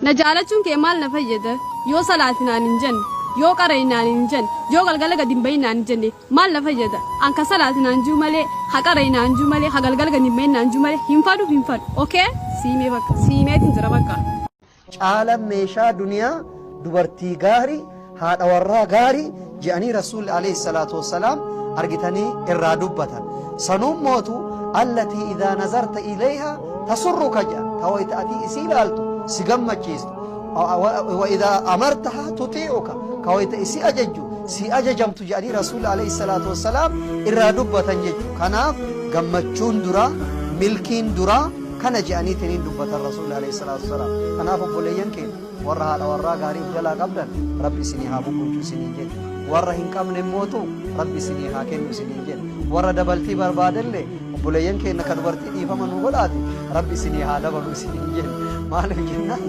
Na jaalachuun kee maal na fayyada? Yoo salaati naan hin jenne, yoo qara'i naan hin jenne, yoo galgala gadi hin bahin naan hin jenne maal na fayyada? An ka salaati naan ji'u malee, ha qara'i naan ji'u malee, ha galgala gadi hin bahin naan ji'u malee hin fadhu hin fadhu. Okay? Siimee bakka. Siimeetiin jira bakka. Caalan meeshaa duniyaa dubartii gaarii, haadha warraa gaarii je'anii Rasuulli aleyhi salaatu wassalaam argitanii irraa dubbatan. Sanuun mootu allatii idhaa nazarta ilayhaa tasurruka je'an, ta wayta atii isii laaltu si gammachiistu, wa idhaa amartahaa tuxii'uka, ka wayta isii ajajju sii ajajamtu je'anii Rasuulli aleyhi salaatu wassalaam irraa dubbatan jechu. Kanaaf gammachuun duraa, milkiin duraa kana je'aniitiniin dubbatan Rasuulli aleyhi salaatu wassalaam. Kanaaf obboleeyyan keenya warra haadha warraa gaarii uf jalaa qabdan Rabbi isinii haa bubbulchu isiniin jenna. Warra hin qabne immootu Rabbi isinii haa kennu isiniin jenna. Warra dabaltii barbaadellee obboleeyyan keenya ka dubartii dhiifama nu godhaati Rabbi isinii haa dabalu isiniin jenna. Maaliif jennaan?